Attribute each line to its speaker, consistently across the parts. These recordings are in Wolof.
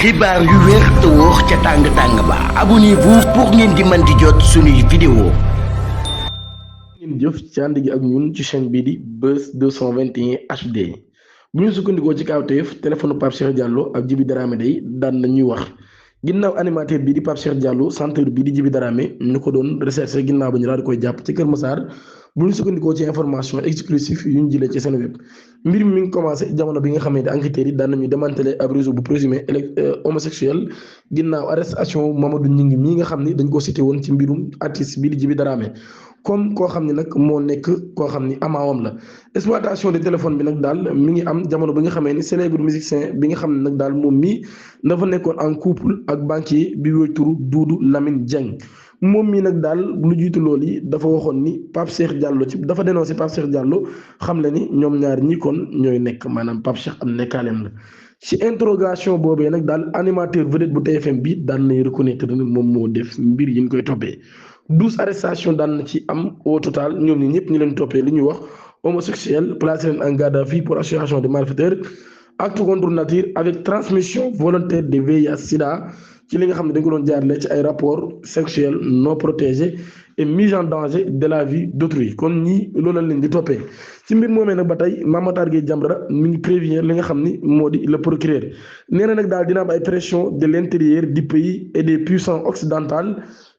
Speaker 1: xibaar yu wér te wóor ca tàng-tàng ba abonnez-vous pour ngeen di mën di jot suñuy vidéo.
Speaker 2: ngeen jëf ci ànd gi ak ñun ci chaîne bii di Buzz 221 HD bu ñu sukkandikoo ci kawteef téléphone Pape Cheikh Diallo ak Djiby Dramé day daan nañuy wax ginnaaw animateur bii di Pape Cheikh Diallo centre bii di Djiby Dramé ñu ko doon recherché ginnaaw ba ñu daal di koy jàpp ci Kër Massar bu ñu sukkandikoo ci information exclusive yu ñu jëlee ci Seneweb mbir mi ngi commencé jamono bi nga xamante ne enquêteurs yi daan nañu démantelé ab réseau bu présumé homosexuel ginnaaw arrestation Mamadou Gningue mii nga xam ni dañ ko cité woon ci mbirum artiste bii di Djiby Dramé comme koo xam ne nag moo nekk koo xam ni amaawam la exploitation de téléphone bi nag daal mi ngi am jamono bi nga xamee ni célèbre musicien bi nga xam ne nag daal moom mii dafa nekkoon en couple ak banquier bi woy turu Doudou Lamine Dieng moom mii nag daal lu jiitu loolu yi dafa waxoon ni Pape Cheikh Diallo dafa dénoncé Pape Cheikh Diallo xam le ni ñoom ñaar ñi kon ñooy nekk maanaam Pape Cheikh am nekkaaleem la ci interrogation boobee nag daal animateur vedette bu TFM bi daan nay reconnaître ni moom moo def mbir yi ñu koy toppee 12 arrestations daan na ci am au total ñoom ñi ñëpp ñu leen toppee li ñuy wax homosexuel placé leen en garde à vue pour association de malfaiteurs acte contre nature avec transmission volontaire de VIH/Sida ci li nga xam ne dañ ko doon jaarale ci ay rapports sexuels non protégés et mise en danger de la vie d'autrui kon ñii loolu la leen di toppee ci mbir moomee nag ba tey Mame Matar Gueye Jamra mi ngi prévenir li nga xam ni moo di le procureur nee na nag daal dina am ay pression de l'intérieur du pays et des puissances occidentales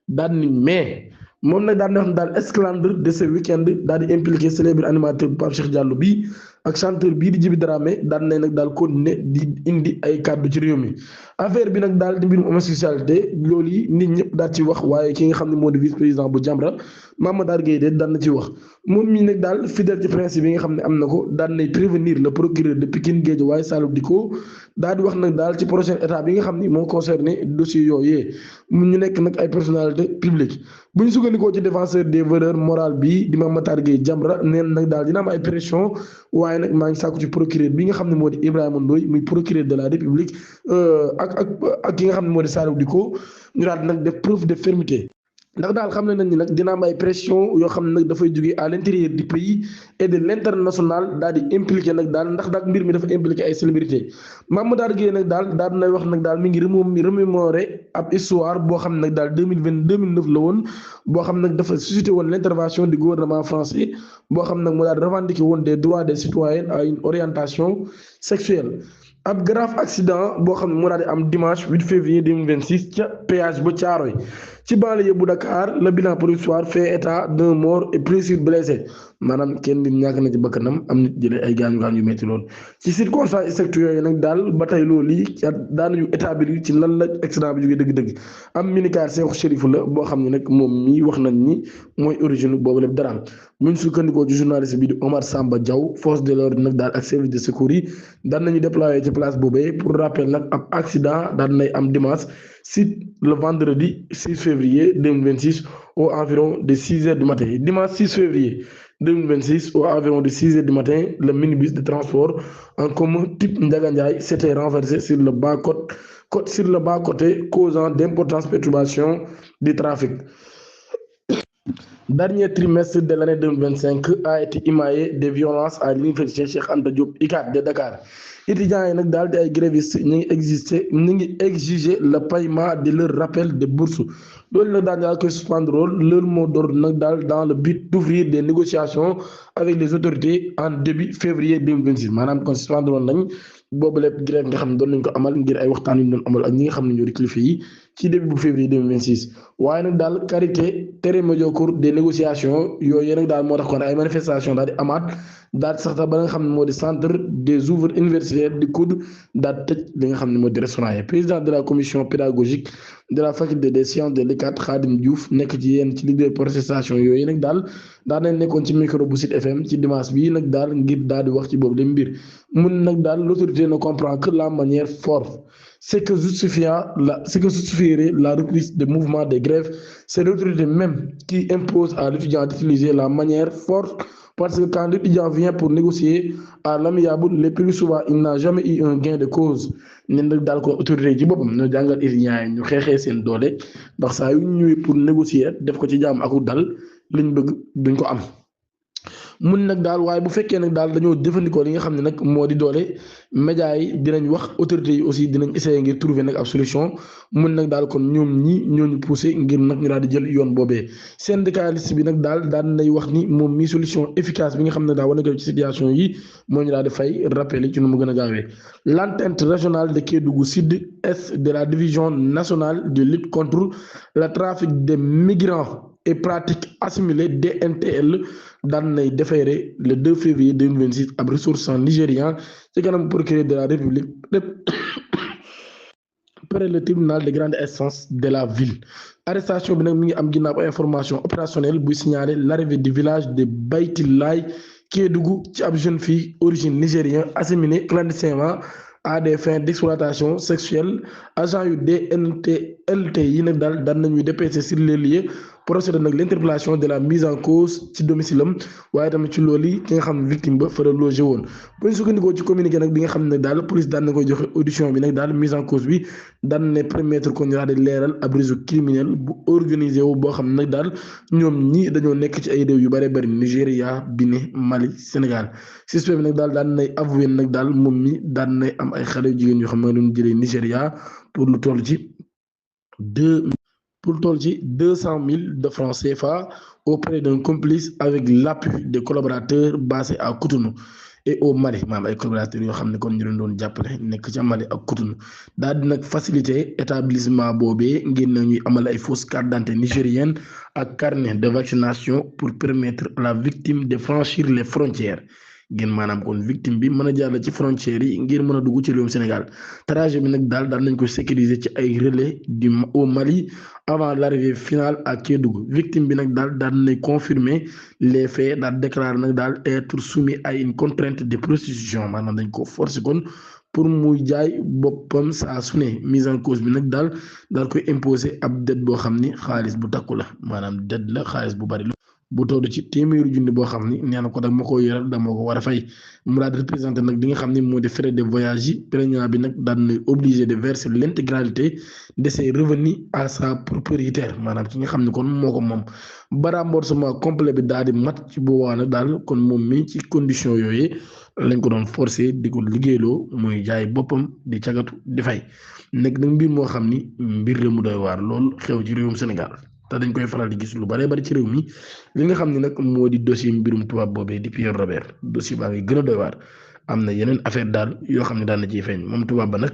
Speaker 2: daal ni mais moom nag daal di wax daal esclandre de ce week-end daal di impliqué célèbre animateur Pape Cheikh Diallo bii ak chanteur bii di Djiby Dramé daan nañ nag daal continuer di indi ay kàddu ci réew mi affaire bi nag daal di mbirum homosexualité loolu yi nit ñëpp daal ci wax waaye ki nga xam ne moo di vice président bu Jamra Mame Matar Gueye de daan na ci wax moom mii nag daal fidèle ci principe yi nga xam ne am na ko daan nay prévenir le procureur de Pikine Guédiawaye Salou Dicko daal di wax nag daal ci prochaine étape yi nga xam ni moo concerné dossier yooyee ñu nekk nag ay personnalité publique bu ñu sukkandikoo ci défenseur des valeurs morales bi di Mame Matar Gueye Jamra neen nag daal dina am ay pression waaye nag maa ngi sàkku ci procureur bi nga xam ne moo di Ibrahima Ndoye muy procureur de la République ak ki nga xam ne moo di Salou Dicko ñu daal nag def preuve de fermeté ndax daal xam nañ ni nag dina am ay pression yoo xam ne nag dafay jógee à l'intérieur du pays et de l'international daal di impliqué nag daal ndax daal mbir mi dafa impliqué ay célébrité Mame Matar Gueye nag daal dinay wax nag daal mi ngi remémorer ab histoire boo xam ne nag daal 2009 la woon boo xam nag dafa suscité woon l'intervention du gouvernement français boo xam nag moo daal revendiqué woon des droits des citoyens à une orientation sexuelle ab grave accident boo xam ne moo daal di am dimanche 8 février 2026 ca péage ba Thiaroye ci banlieue bu Dakar le bilan provisoire fait état d'un mort et plusieurs blessés maanaam kenn nit ñàkk na ci bakkanam am nit jëlee ay gaañu yu metti lool ci circonstances exactes yooyu nag daal ba tey loolu yi daanañu établir ci lan la accident bi jógee dëgg-dëgg am minicar Cheikhou Chérif la boo xam ne nag moom mii wax nañ ni mooy origine boobu lépp dara muñ sukkandikoo ci journaliste bi di Omar Samba Diaw force de l'ordre nag daal ak service de secours yi daan nañu déployer ci place boobee pour rappel nag ab accident daan nay am dimanche le vendredi 6 février 2026 aux environs de 6 heures du matin dimanche 6 février 2026 aux environs de 6 heures du matin le minibus de transport en commun type Ndiaga Ndiaye s'était renversé sur le bas-côté causant d'importantes perturbations du trafic. Dernier trimestre de l'année 2025 a été émaillé de violences à l'université Cheikh Anta Diop UCAD de Dakar. Étudiants yi nag daal di ay grévistes ñu ngi exiger le paiement de leur rappel de bourse loolu nag daal koy suspendre leur mot d'ordre nag daal dans le but d'ouvrir des négociations avec les autorités en début février 2026 maanaam kon suspendre woon nañ boobu lépp grève nga xam ne doon nañ ko amal ngir ay waxtaan yu ñu doon amal ak ñi nga xam ne ñoo di kilifa yi ci début bu février 2026 waaye nag daal karité très médiocre des négociations yooyu nag daal moo tax kon ay manifestations daal di amaat daal sax ba nga xam ne moo di centre des ouvriers universitaires di COUD daal tëj li nga xam ne moo di restaurant yi président de la commission pédagogique de la faculté des sciences de l'UCAD Khadim Diouf nekk ci yenn ci leader protestation yooyu nag daal nañ nekkoon ci micro bu Sud FM ci dimanche bii nag daal ngir daal di wax ci boobu la mbir mun nag daal l'autorité ne comprend que la manière forte ce que justifierait la reprise des mouvements de grève c'est l'autorité même qui impose à l'étudiant d'utiliser la manière forte parce que quand l'étudiant vient pour négocier à l'amiable le plus souvent il n'a jamais eu un gain de cause ne nag daal ko autorité ci boppam ñoo jàngal étudiants yi ñu xeexee seen doole ndax saa yu ñëwee pour négocier def ko ci jàmm aku dal liñ bëgg duñ ko am mun nag daal waaye bu fekkee nag daal dañoo jëfandikoo li nga xam ne nag moo di doole médias yi dinañ wax autorités yi aussi dinañ essayer ngir trouver nag ab solution mun nag daal kon ñoom ñi ñooñu poussé ngir nag ñu daal di jël yoon boobee syndicaliste bi nag daal nay wax ni moom mi solution efficace bi nga xam ne daal war na ko ci situation yi moo ñu daal di fay rappeler ci nu mu gën a gaawee l'entente régionale de Kédougou sud-est de la division nationale de lutte contre le trafic des migrants et pratiques assimilées DNTL daan nay déféré le 2 février 2026 ab ressortissant nigérian ci kanam procureur de la République près le tribunal de grande instance de la ville arrestation bi nag mi ngi am ginnaaw information opérationnelle buy signaler l'arrivée du village de Bayti Laye Kédougou ci ab jeune fille origine nigérien assimilée clandestinement à des fins d'exploitation sexuelle agent yu DNTLT yi nag daal daan nañuy dépêcher sur les lieux procédé nag l'interpellation de la mise en cause ci domicile am waaye tamit ci loolu ki nga xam ne victime ba fa la logé woon bu ñu sukkandikoo ci communiqué nag bi nga xam ne daal police daan na koy joxe audition bi nag daal mise en cause bi daan ne permettre ko ñu daal di leeral ab réseau criminel bu organisé wu boo xam ne nag daal ñoom ñi dañoo nekk ci ay réew yu bëree bëri Nigéria Bénin Mali Sénégal suspect bi nag daal daan nay avoué nag daal moom mi daan nay am ay xale yu jigéen yoo xam ne doon jëlee Nigéria pour lu toll ci 200 000 de francs CFA auprès d'un complice avec l'appui des collaborateurs basés à Cotonou et au Mali maanaam ay collaborateurs yoo xam ne kon ñu leen doon jàppale nekk ca Mali ak Cotonou daal di nag faciliter établissement boobee ngir na ñuy amal ay fausses cartes d'identité nigérienne ak carnet de vaccination pour permettre à la victime de franchir les frontières ngeen maanaam kon victime bi mën a jàll ci frontières yi ngir mën a dugg ci réewum Sénégal trajet bi nag daal nañ ko sécuriser ci ay relais au Mali avant l'arrivée finale à Kédougou victime bi nag daal nañ confirmer les faits daal déclarer nag daal être soumis à une contrainte de prostitution maanaam dañ ko forcer kon pour muy jaay boppam saa su ne mise en cause bi nag daal koy imposer ab dette boo xam ni xaalis bu takku la maanaam dette la xaalis bu bari la bu toll ci téeméeri junni boo xam ni nee na ko dama ko yoral dama ko war a fay mu daal di représenté nag li nga xam ni moo di frais de voyage yi plaignant bi nag daan na obligé de verser l'intégralité de ses revenus à sa propriétaire maanaam ki nga xam ne kon moo ko moom ba remboursement complet bi daal di mat ci boobaa nag daal kon moom mi ci condition yooyu lañ ko doon forcé di ko liggéeyloo muy jaay boppam di cagatu di fay nekk nag mbir moo xam ni mbir la mu doy waar lool xew ci réewum Sénégal. te dañ koy faral di gis lu bare bari ci réew mi li nga xam ne nag moo di dossier mbirum tubaab boobee di Pierre Robert dossier baa ngi gën a doy waar am na yeneen affaire daal yoo xam ne daan na ciy feeñ moom tubaab ba nag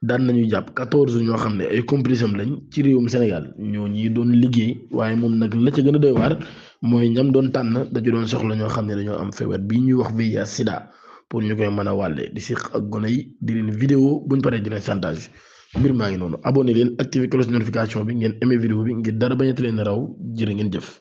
Speaker 2: daan nañuy jàpp 14 ñoo xam ne ay complice am lañ ci réewum Sénégal ñoo ñi doon liggéey waaye moom nag la ca gën a doy waar mooy ñam doon tànn dañu doon soxla ñoo xam ne dañoo am feebar bii ñuy wax VIH sida pour ñu koy mën a wàlle di siq ak gone yi di leen vidéo buñ paree di leen chantage mbir maa ngi noonu abonné leen activé cloche notification bi ngeen aimé vidéo bi ngir dara bañati leen raw jërë ngeen jëf